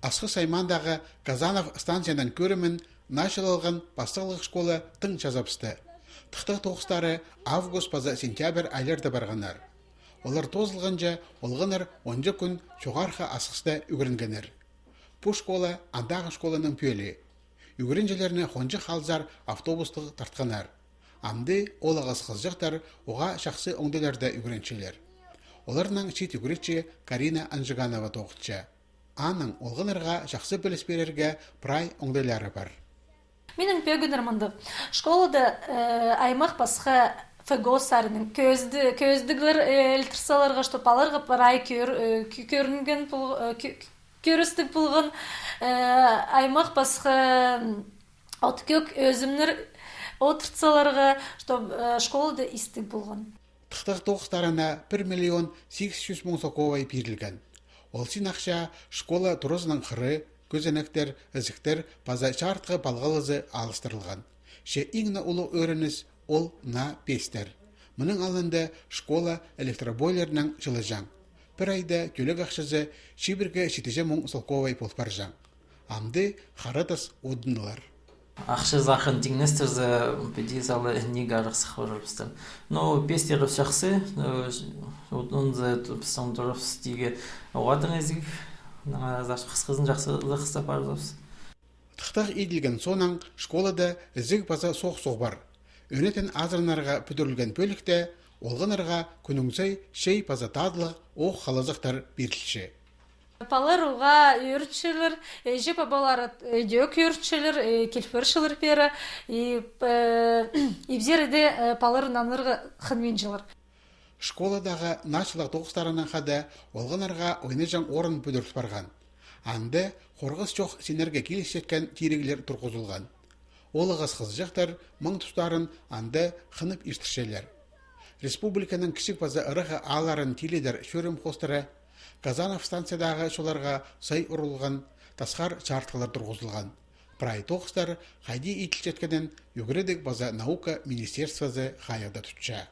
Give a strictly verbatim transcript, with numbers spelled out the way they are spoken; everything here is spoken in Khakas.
Асхыс аймаандағы Казанов станцияның кӧрімін начал алған пастағлығ школа тың чазабысты. Тыхтағ тоғыстары август паза сентябрь айларда парғаннар. Олар тоозылғанҷа, олғаннар онҷа кӱн Чоғархы Асхыста ӱгренгеннер. Пу школа андағы школаның пӧлии. Ӱгренҷілерні хонҷых алзар автобустығ тартханнар. Амды ол ағас хызыҷахтар уғаа чахсы оңдайларда ӱгренчелер. Оларнаң чиит ӱгретчі Карина Анжиганова тоғынча. Аның олғаннарға чахсы піліс пирерге прай оңдайлары пар. Минің пӧгіннер мындағ. Школада, э, аймах-пасха ФГОС саринаң кӧзді-, кӧзідіглер, э, ілтір саларға, что паларға прай кӧр-, э, кӧ-, кӧрінген пол-, э, кӧ-, кӧрістіг полған, э, аймах-пасха, м, от кӧк ӧзімнер одырт саларға, чтоб, э, школада истіг полған. Тыхтағ тоғыстарына пір миллион сигіс чӱс муң солковай пирілген. Ол син ахча школа туразының хыры, кӧзенектер, ізіктер паза чарытхы палғалызы алыстырылған. Че иң не улуғ ӧрініс ол наа пестер. Мының алнында школа электробойлернең чылыҷаң. Пір айда тӧлек ахчазы чибіргі читіҷе муң солковай пол парҷаң. Амды хара тас одыннылар. Ахча сағын тиңнестірзе, піди сала ниик арығ сых парарбыстар. Но пестер чахсы, э, одынзы пістің турыбыс тигі оғаа тың ізіг, наңа хысхызын чахсы, чахсы парарбыс. Тыхтағ иділген соонаң школада ізіг паза соох суғ пар. Ӧнетін азыранарға пӱдірілген пӧлікте олғаннарға кӱннің сай чай паза тадылығ оох халазахтар пирілче. Палалар уғаа ӧрінчелер, іҷе-пабалары, э, ӧк ӧрінчелер, э, киліп парчалар пеер, и, э, ибзер иде, э, палалар нанарға хынминчалар. Школадағы началлығ тоғыстарынаң хада олғаннарға ойнаҷаң орын пӱдіріл парған. Анда хорғыс чох синерге килісчеткен тиріглер турғызылған. Ол ағас хызыҷахтар маңнастарын анда хынып иртірчелер. Республиканың кічіг паза ырах аалларын тилідер чӧрім хоостыра, Казанов станциядағы чолларға сай урылған, тасхар чарытхылар турғызылған. Прай тоғыстар хайди иділчеткенін ӱгредіг паза наука министерствозы хайығда тутча.